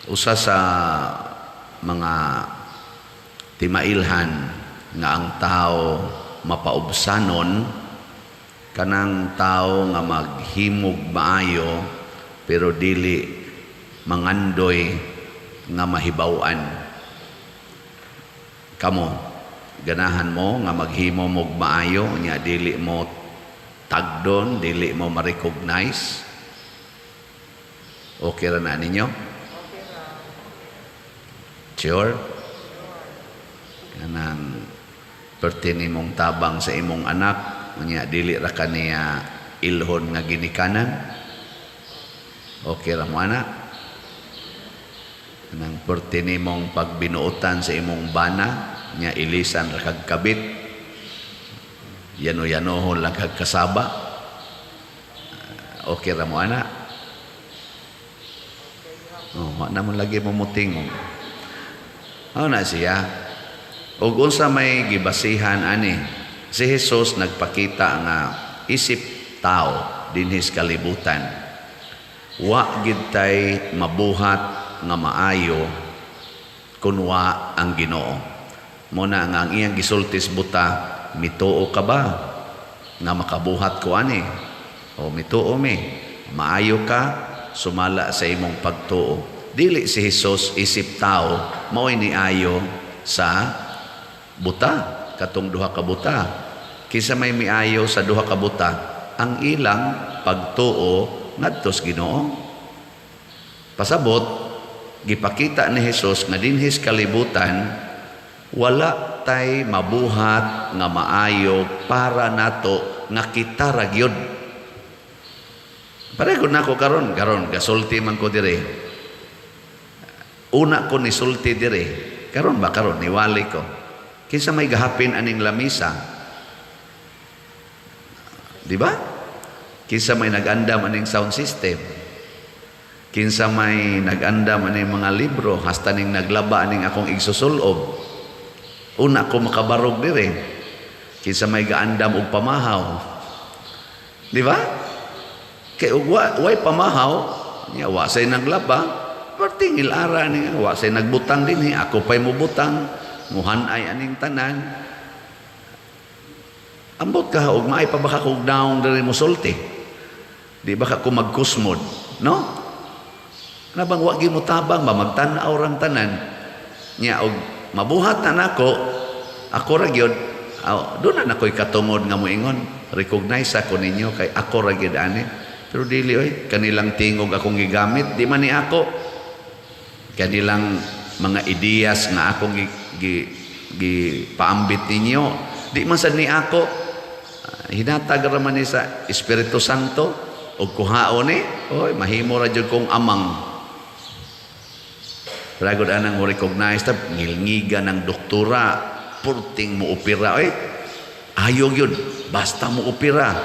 Usa sa mga timailhan nga ang tao mapaubsanon, kanang tao nga maghimog maayo pero dili mangandoy nga mahibaw-an. Kamo, ganahan mo nga maghimo mog maayo nya dili mo tagdon, dili mo ma-recognize? Okay ra na ninyo? Sure? Kanang perti nimong tabang sa imong anak unya dili ra kaniya ilhon nga ginikanan. Okay ra mo ana? Kanang perti nimong pagbinuotan sa imong bana nya ilisan ra kag kabit, yano-yanohon lang kag kasaba. Okay ra mo ana? Oh, wa na mo lagi mo mutingog. Ano na siya? Ug unsa may gibasihan ani? Si Jesus nagpakita nga isip tao dinhi sa kalibutan, wa gid tay mabuhat nga maayo kun wa ang Ginoo. Mo na nga ang iyang gisulti sa buta, "Mituo ka ba nga makabuhat ko ani?" O mituo mi, maayo ka sumala sa imong pagtuo. Dili si Jesus isip tao mao'y niayo sa buta, katong duha ka buta. Kinsa may miayo sa duha ka buta? Ang ilang pagtuo ngadto sa Ginoo. Pasabot, gipakita ni Jesus nga dinhi sa kalibutan wala tay mabuhat nga maayo para nato nga kita ra gyud. Pareho nako karon, karon gasulti man ko dire. Una ko nisulti dire. Karon ba karon niwali ko. Kinsa may gahapin aning lamisa? Di ba? Kinsa may nag-andam aning sound system? Kinsa may nag-andam aning mga libro hasta ning naglaba aning akong igsusulob? Una ko makabarog dire. Kinsa may gaandam og pamahaw? Di ba? Kay og way pamahaw, nya wa say naglaba, perting ilara niya, wa say nagbutang dinhi, ako pa'y mobutang, muhan-ay aning tanan. Ambot ka og maay pa ba ka kog daong diri mosulti? Di ba ka ko magkusmod, no? Na bang wa gyud mo tabang ba magtan-aw rang tanan. Nya og mabuhat na nako, ako ra gyud, aw, doon na nako'y katungod nga moingon, recognize ako ninyo kay ako ra gyud ani. Pero dili oy, kanilang tingog akong gigamit, di man ni ako. Kanilang mga ideas nga akong gi paambit ninyo, di man sad ni ako. Hinatag ra man ni sa Espiritu Santo og kuhaon ni, oy, mahimo ra jud kong amang. Ragod anang mo recognize ta ngilngiga ng doktora, purting mo opera oy. Ayo gyud, basta mo opera.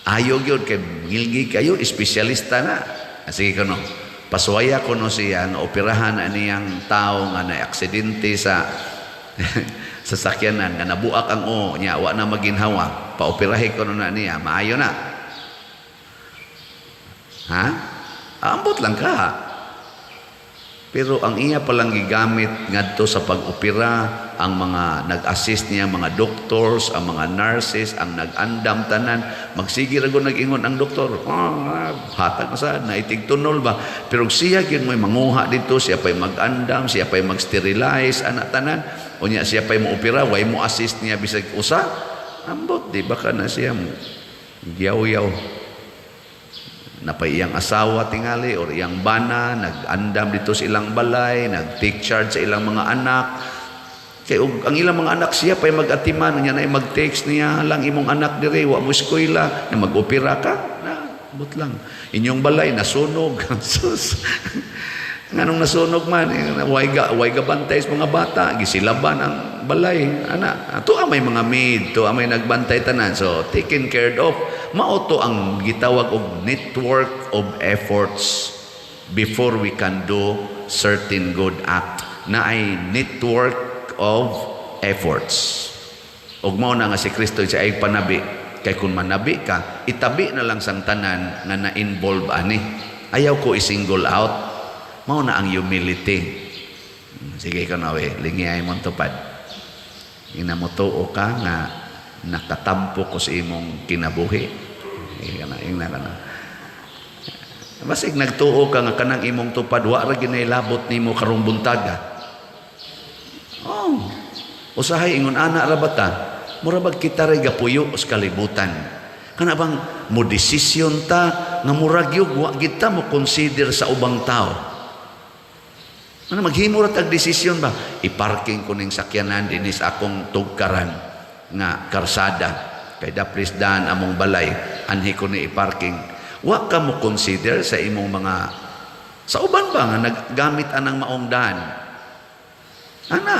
Ayo gyud kay ngilngig kayo, espesyalista na. Ah, sige kuno. Pasuwaya kuno siya nga operahan aniyang tao nga na aksidente sa sasakyanan nga nabuak ang o niya wa na maginhawa. Paoperahe kuno na niya, maayo na. Ha? Ambot lang ka. Pero ang iya palang gigamit ngadto sa pag-opera, ang mga nag-assist niya, mga doctors, ang mga nurses, ang nag-andam tanan, magsige ra gud nag-ingon ang doktor, ah, hatag na sa naitig tunol ba. Pero siya gyud mo'y manguha dito, siya pa'y mag-andam, siya pa'y mag-sterilize, anak tanan. Unya siya pa'y mo-opera, way mo assist niya bisag usa. Ambot, di ba ka na siya mo giyaw-yaw napay iyang asawa tingali or iyang bana nag-andam dito sa ilang balay, nag-take charge sa ilang mga anak, kay og ang ilang mga anak siya pa'y mag-atiman niya na mag-text niya lang, "Imong anak dire wa mo eskwela na mag-opera ka na." But lang inyong balay nasunog. Sus, nganong nasunog man? Eh, way ga bantay sa mga bata, gisilaban ang balay ana. To may mga maid to may nagbantay tanan, so taken care of. Mao to ang gitawag og network of efforts before we can do certain good act na ay network of efforts. Ug mao na nga si Kristo siya ay panabi kay kung manabi ka, itabi na lang sang tanan nga na-involve ani. Ayaw ko i-single out. Mao na ang humility. Sige ka na we, lingiyay mong tupad. Ina mo tuo ka nga nakatampo ko sa imong kinabuhi. Sige ka na, ingna ka na. Basig nagtuo ka nga kanang imong tupad wa ra ginay labot nimo karong buntaga. Oh. Usahay ingon ana ra bata, mura bag kita ray gapuyo sa kalibutan. Kana bang mo desisyon ta nga murag yug wa gid ta mo consider sa ubang tao. Ano maghimo ra tag desisyon ba? I-parking ko ning sakyanan dinhi sa akong tugkaran nga karsada kay daplis daan among balay, anhi ko ni i-parking. Wa ka mo consider sa imong mga sa uban ba nga naggamit anang maong daan. Ana,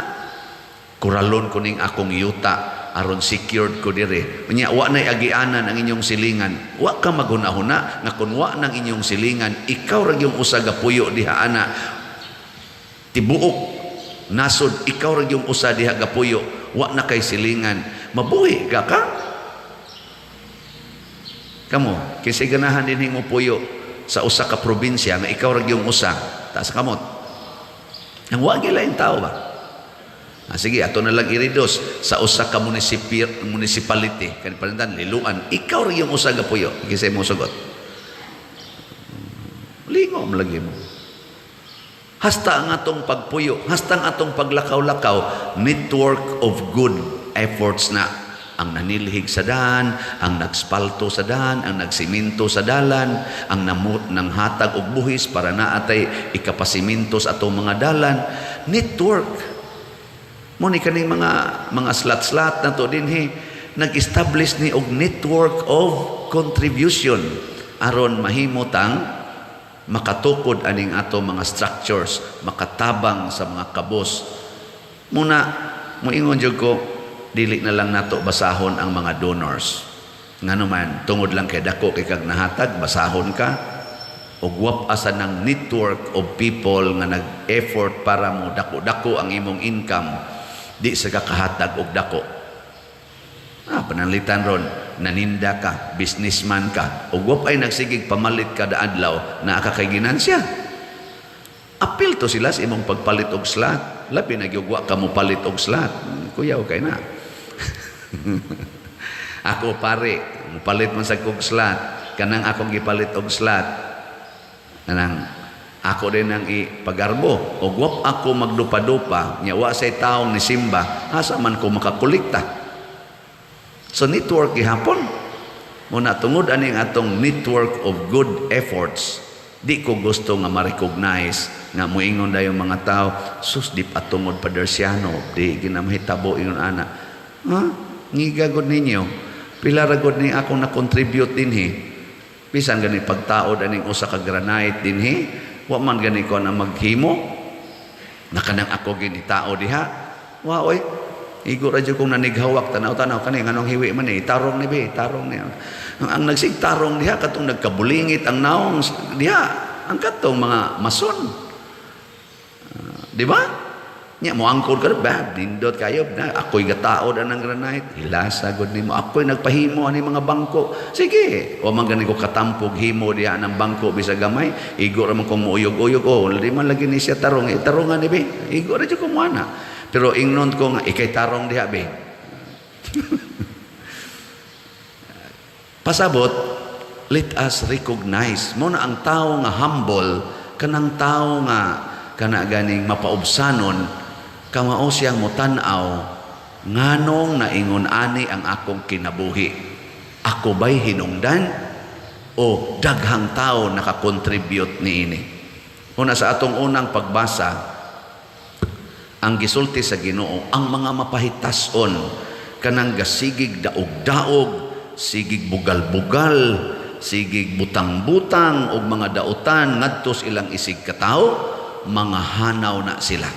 kuralon ko ning akong yuta aron secured ko dire. Unya wa nay agianan ang inyong silingan. Wa ka maghuna-huna nga kun wa nang inyong silingan, ikaw ra gyung usa gapuyo diha ana. Tibuok nasod ikaw ra gyung usa diha gapuyo, wa na kay silingan. Mabuhi ka ka? Kamo, kinsay ganahan dinhi mo puyo sa usa ka probinsya nga ikaw ra gyung usa, taas kamot. Ang wa gyud tao ba? Ah, sige, ato na lang i-reduce sa usa ka municipality kani palintan Liloan, ikaw ra yung usa ka puyo, kinsay mo sugot? Lingo mo lagi mo. Hasta ang atong pagpuyo, hasta ang atong paglakaw-lakaw, network of good efforts na ang nanilhig sa daan, ang nagspalto sa daan, ang nagsiminto sa dalan, ang namut ng hatag og buhis para naatay ikapasiminto sa atong mga dalan. Network. Mo ni kaning mga slat-slat na to dinhi nag-establish ni og network of contribution aron mahimo tang makatukod aning ato mga structures, makatabang sa mga kabos. Muna moingon jud ko, dili na lang nato basahon ang mga donors. Ngano man, tungod lang kay dako kay kag nahatag, basahon ka og wap asa ng network of people nga nag-effort para mo dako-dako ang imong income, di sa kakahatag og dako. Ah, pananglitan ron, naninda ka, businessman ka, ug wap ay nagsigig pamalit kada adlaw na ka kay ginansya. Apil to sila sa imong pagpalit og slot. Labi na gyud wa ka mo palit og slot. Kuyaw kay na. Ako pare, mupalit man sa kog slot. Kanang akong gipalit og slot. Kanang ako din ang ipagarbo. Og wap ako magdupa-dupa, nya wa say taong ni simba, asa man ko makakolekta. So network gihapon. Muna tungod aning atong network of good efforts, di ko gusto nga ma-recognize nga moingon dayon mga tao, sus, di patungod Padersiano, di ginamahitabo ingon ana. Ha? Ngiga gud ninyo. Pila ra gud ni akong na-contribute dinhi. Bisan gani pagtaod aning usa ka granite dinhi, wa man gani ko na maghimo. Na kanang ako ginitao diha. Wa oy. Igo ra jud kong nanighawak, tanaw-tanaw kani nganong hiwi man ni, tarong ni be, tarong ni. Ang nagsigtarong diha katong nagkabulingit ang naong diha, ang katong mga mason. Di ba? Nya mo angkod ka ba, nindot kayo na ako'y gataod anang granite, hilasa gud nimo. Ako'y nagpahimo ani mga bangko. Sige, wa man gani ko katampog himo diha ng bangko bisag gamay, igo ra man kong muuyog-uyog, oh, di man lagi ni siya tarong, eh, tarongan ni be. Igo ra jud ko moana. Pero ingnon ko nga ikay tarong diha be. Pasabot, let us recognize mo na ang tao nga humble, kanang tao nga kana ganing mapaubsanon, kamao siyang motan-aw nganong naingon ani ang akong kinabuhi. Ako ba'y hinungdan o daghang tao nakakontribute niini? Una sa atong unang pagbasa, ang gisulti sa Ginoo, ang mga mapahitason kanang gasigig daog-daog, sigig bugal-bugal, sigig butang-butang og mga dautan ngadto sa ilang isig katawo, mga hanaw na sila.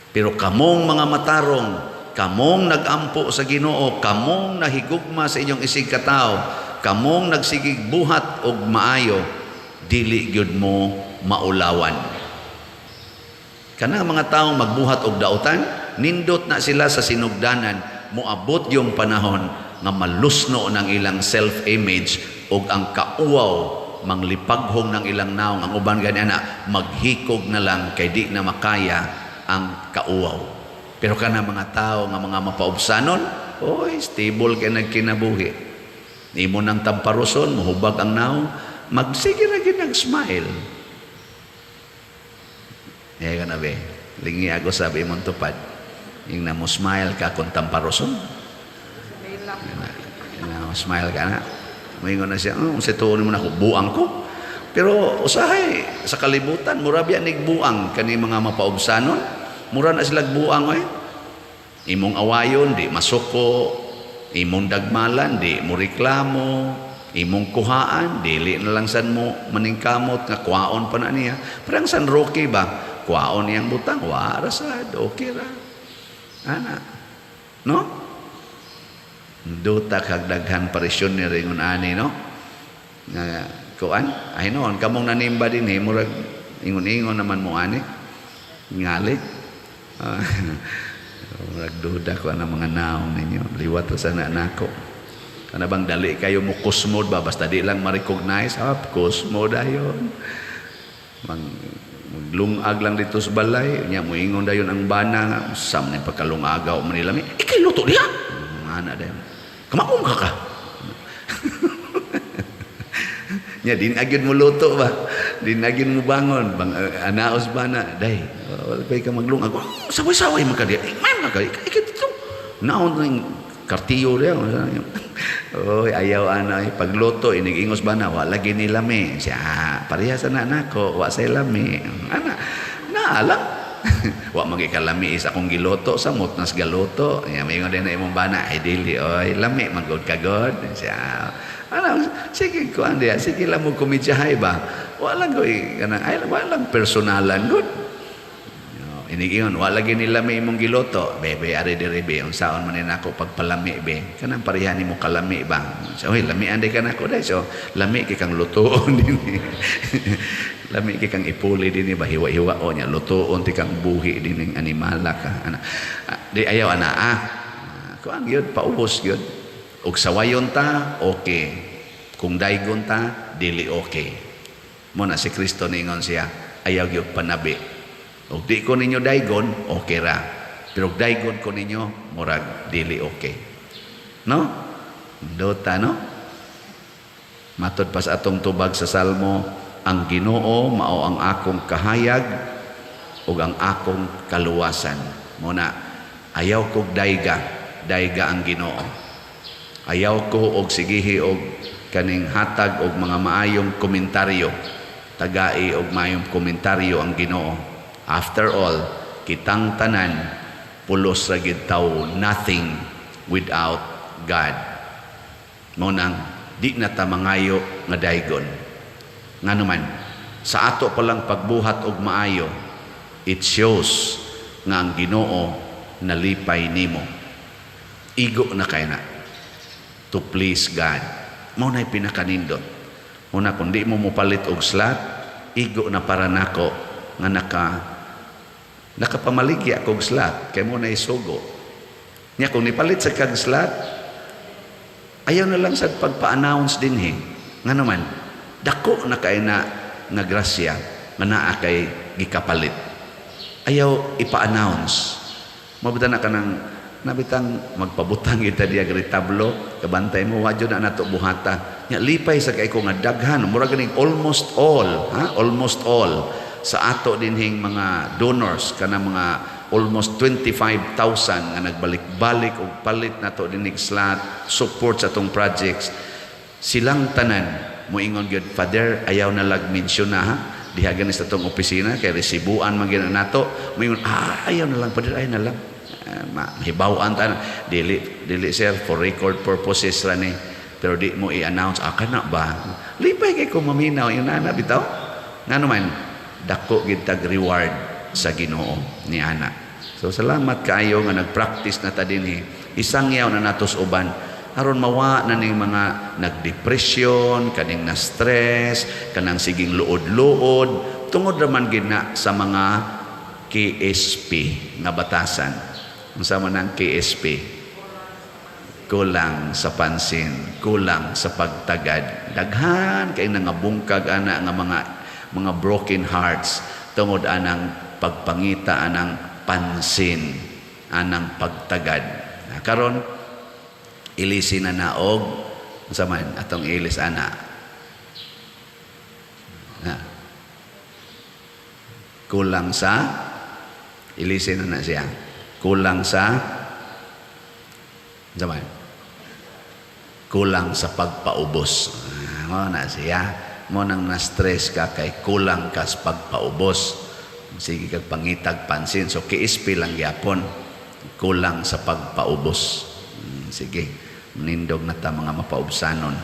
Pero kamong mga matarong, kamong nagampo sa Ginoo, kamong nahigugma sa inyong isig katawo, kamong nagsigig buhat og maayo, dili gyud mo maulawan. Kanang mga taong magbuhat og dautan, nindot na sila sa sinugdanan, moabot yung panahon nga malusno ng ilang self-image og ang kauwaw Manglipaghong ng ilang naong. Ang uban gani ana maghikog na lang kay di na makaya ang kauwaw. Pero kana mga tao nga mga mapaubsanon, oy, stable kay nagkinabuhi. Imo nang tamparuson, mohubag ang naong, magsige ra gyud nag-smile. Eh kana be, lingi ako sabi imong tupad. Yung na mo smile ka kung tamparuson. Na smile ka na. Moingon na siya, "Oh, sa tuon mo na ako, buang ko." Pero usahay sa kalibutan, mura biya nigbuang kani mga mapaubsanon. Mura na sila buang oy. Imong awayon di masuko, imong dagmalan di mo reklamo, imong kuhaan dili na lang san mo maningkamot nga kuhaon pa na niya. Parang San Roque ba? Kuhaon niyang butang, wa ra sad, okay ra. Ana. No? Duta kag daghan parishioner ingon ani, no? Nga kuan, ay noon kamong nanimba din eh, murag ingon-ingon naman mo ani. Ngali. Murag duda ko ang mga naong ninyo. Liwat ra sana nako. Kana bang dali kayo mo kusmod ba, basta di lang ma-recognize, ah, kusmo dayon. Mang maglungag lang dito sa balay, nya moingon dayon ang bana nga sam ni pagkalungagaw man nila. Ikay luto diha. Ana dayon. Kamaom ka ka. Nya din agyud mo luto ba? Din agyud mo bangon, bang anaos ba na? Day, wala pa ka maglungag. Saway-saway man ka diha. Eh, may man ka. Ikay dito. Naon ning kartiyo diha. Oy, ayaw ana pagluto inig-ingos ba na wa lagi ni lami. Siya, pareha sa na nako, wa say lami. Ana, naa lang. Wa magikalami is akong giluto sa mot nas galuto. Ya maingon din na imong bana, ay dili oy, lami man gud ka god. Siya, ana, sige ko diya, sige lang mo komedyahay ba. Wa lang ko kanang ay wa lang personalan gud. Inigingon, wa lagi nila may imong giluto. Bebe, ari diri be, unsaon man ni nako pagpalami be. Kanang pareha nimo kalami ba. So, oy, lamian di ka nako dai. So, lami kay kang lutoon dinhi. Lami kay kang ipuli dinhi ba, hiwa-hiwa o nya lutoon ti kang buhi dinhi animala ka. Ana, di ayaw ana ah. Kuan gyud, paubos gyud. Og sawayon ta, okay. Kung daygon ta, dili okay. Mo na si Kristo ningon siya, ayaw gyud panabi. Og di ko ninyo daygon, okay ra. Pero og daygon ko ninyo, murag dili okay. No? Dota, no? Matod pa sa atong tubag sa Salmo, ang Ginoo mao ang akong kahayag ug ang akong kaluwasan. Muna, ayaw kog dayga, dayga ang Ginoo. Ayaw ko og sigihi og kaning hatag og mga maayong komentaryo. Tagai og maayong komentaryo ang Ginoo. After all, kitang tanan pulos ra gid tawo, nothing without God. Mo nang di na ta mangayo nga daygon. Ngano man, sa ato palang pagbuhat og maayo, it shows nga ang Ginoo nalipay nimo. Igo na kay na to please God. Mao na'y pinakanindot. Una, kung di mo mopalit og slot, igo na para nako nga nakapamaligya kog slot kay mo na isugo. Nya kung nipalit sa kag slot, ayaw na lang sad pagpa-announce dinhi. Ngano man, dako na kay na nga grasya nga naa kay gikapalit. Ayaw ipa-announce. Mabuta na kanang nabitang magpabutang kita diya retablo, kabantay mo wadyo na nato buhata. Nya lipay sa kay ko nga daghan, mura ganing almost all, ha? Almost all sa ato dinhing mga donors kana mga almost 25,000 nga nagbalik-balik og palit nato dinhig slot support sa atong projects. Silang tanan moingon gyud, "Father, ayaw na lag mention na ha diha gani sa atong opisina kay resibuan man gyud nato." Moingon, "Ah, ayaw na lang, Father, ayaw na lang." Mahibaw-an ta dili dili sir, for record purposes ra ni, pero di mo i-announce. Ah, kana ba, lipay kay ko maminaw yung nana bitaw. Ngano man, dako gid tag reward sa Ginoo ni ana. So salamat kaayo nga nagpractice na ta dinhi. Isangyaw na natos uban aron mawa na ning mga nagdepresyon, kaning na stress, kanang siging luod-luod tungod raman gid na sa mga KSP nga batasan. Unsa man ang KSP? Kulang sa pansin, kulang sa pagtagad. Daghan kay nangabungkag ana nga mga broken hearts tungod anang pagpangita anang pansin, anang pagtagad. Na karon ilisin na naog unsa man atong ilis ana na kulang sa, ilisin na na siya, kulang sa unsa man, kulang sa pagpaubos. Ah, mo na siya, mo nang na-stress ka kay kulang ka sa pagpaubos, sige kag pangitag pansin. So KSP lang gyapon, kulang sa pagpaubos. Sige, nindog na ta mga mapaubsanon.